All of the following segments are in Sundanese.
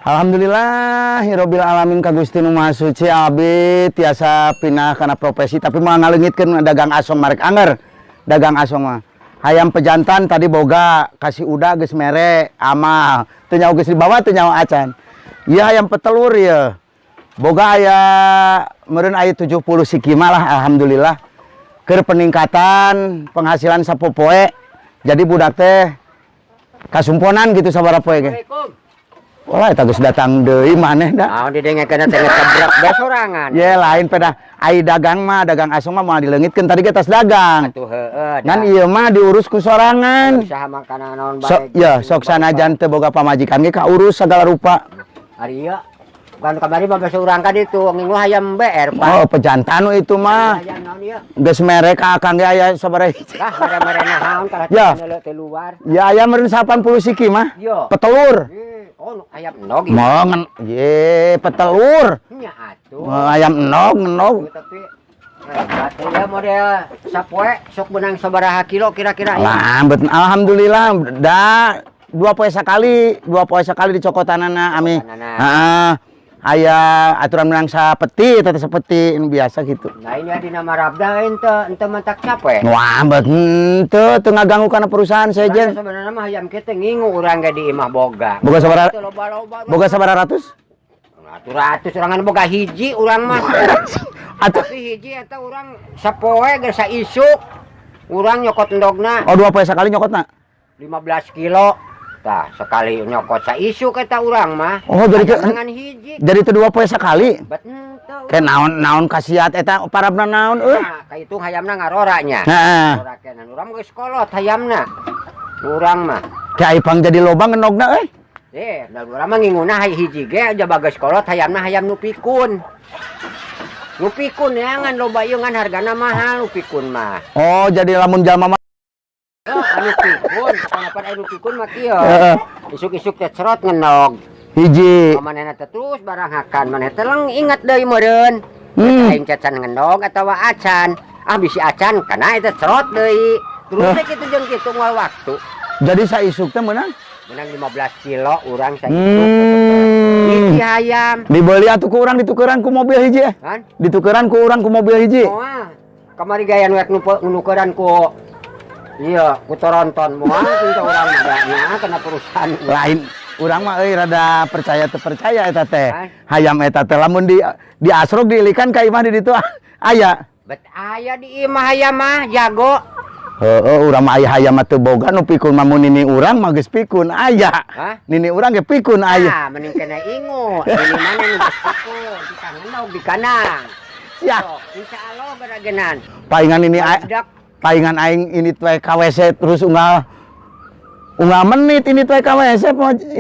Alhamdulillahirabbil alamin, ka Gusti Nu Maha Suci abi tiasa pindah kana profesi, tapi moal ngaleungitkeun dagang asong. Marek anger dagang asong mah. Hayam pejantan tadi boga kasih, udah geus mere amal, teu nyaho geus dibawa, teu nyaho acan. Ieu hayam petelur ya boga, aya meureun aya 70 siki mah lah. Alhamdulillah, keur peningkatan penghasilan sapopoe, jadi budak teh kasumponan gitu sabaraha poe ge. Assalamualaikum. Wah, eta geus datang deui maneh da. Ah, didengekeun teh ngetabrak bae sorangan. Ye, lain pedah ai dagang mah, dagang asong mah moal dileungitkeun, tadi ge tas dagang. Atuh heueuh. Ngan ieu mah diurus ku sorangan. Usaha makanan naon So, bae. Ya sok sanajan teu boga pamajikan ge kaurus segala rupa. Ari ieu bukan kamari mah basa urang ka ditu ngingu hayam BR, Pak. Oh, pejantan nu itu mah. Hayam naon ieu? Geus mere ka akang ge aya sabaraha hiji. Lah, mere-mere naon kalah Ya. teh luar. Ya, aya meureun 80 siki mah. Yo. Petelur. Eh, oh, nu ayam endog ieu. Mau ngen ye petelur. Nya atuh. Oh, ayam endog, endog. Tapi hebat ya, model sapoe sok menang sabaraha kilo kira-kira ya? Lah, alhamdulillah da 2 poe sekali, 2 poe sekali dicokotanana ami. Cokotanana. Heeh. Aya aturan menang sapeti, teh sapeti nu biasa gitu. Nah, ini di nama Rabda ente ente mantak capek. Wah, bet henteu, teu ngaganggu kana perusahaan sejen. Sebenarnya mah hayam kita ngingu urang ge di imah boga. Boga sabaraha? Teu loba-loba. Boga sabaraha ratus? Ratus-ratus urangan boga hiji urang mah. Atuh. Tapi hiji eta urang sapoe geus saisuk. Urang nyokot endogna Oh, 2 poe sekali nyokotna. 15 kilo. Tah, sekali nyokot saisuk eta urang mah. Oh, jadi Dengan hiji. Jadi teu 2 poe sekali. Bet henteu. Ke naon naon kasiat eta parabna naon euy. Nah, kahitung hayamna ngarora nya. Heeh. Ngarora kenan urang geus kolot hayamna. Urang mah. Ke ai pang jadi loba ngendogna euy. Eh, da urang mah nginguna hiji ge aja bagas kolot hayamna, hayam nu pikun. Nu pikun ya ngan loba ieu, ngan hargana mahal nu pikun mah. Oh, jadi lamun jalma mah Oh, anu pikun, kenapa anu pikun mah kieu. Heeh. Isuk-isuk teh cerot ngenog. Hiji. Manehna teh terus barang hakan, maneh teh leng inget deui meureun. Aing cacan ngendog atawa acan. Ah, bisi acan kana eta cerot deui. Terus teh kitu jeung kitu moal waktu. Jadi saisuk teh menang. Menang 15 kilo urang saisuk. Hiji hayam. Dibeli atuh ku urang, ditukeran ku mobil hiji eh. Kan? Ditukeran ku urang ku mobil hiji. Moal. Kamari gaya nu nukeran ku, iya, ku Toronton moal teu urang mah nya kena perusahaan. Lain urang mah euy rada percaya teu percaya eta teh. Hah? Hayam eta teh lamun di asruk diilikan ka imah di ditu aya. Bet aya di imah hayam mah jago. Heeh, urang mah aya hayam mah teu boga nu pikun mah, mun nini urang mah geus pikun aya. Hah? Nini urang ge pikun aya. Ah, mending kena ingu. Ini mana nu geus pikun, di ngendog di kandang. Ya, Sok, insya Allah geragenan. Palingan ini Budak palingan aing ini teh ka WC terus unggal unggal menit ini teh ka WC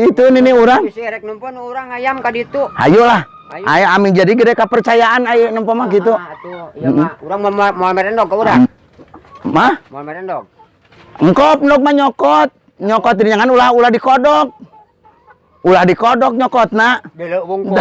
itu nini urang. Bisi rek numpun urang ayam ka ditu. Hayu lah. Ayo. Ayo amin, jadi gede kepercayaan ayo nempo mah gitu. Ah, atuh, iya mah. Urang mau mau merendog ke urang. Mah, Mau merendog. Engkop endog mah nyokot. Nyokot di jangan ulah ulah dikodok. Ulah dikodok nyokotna. Deuleu wungkul.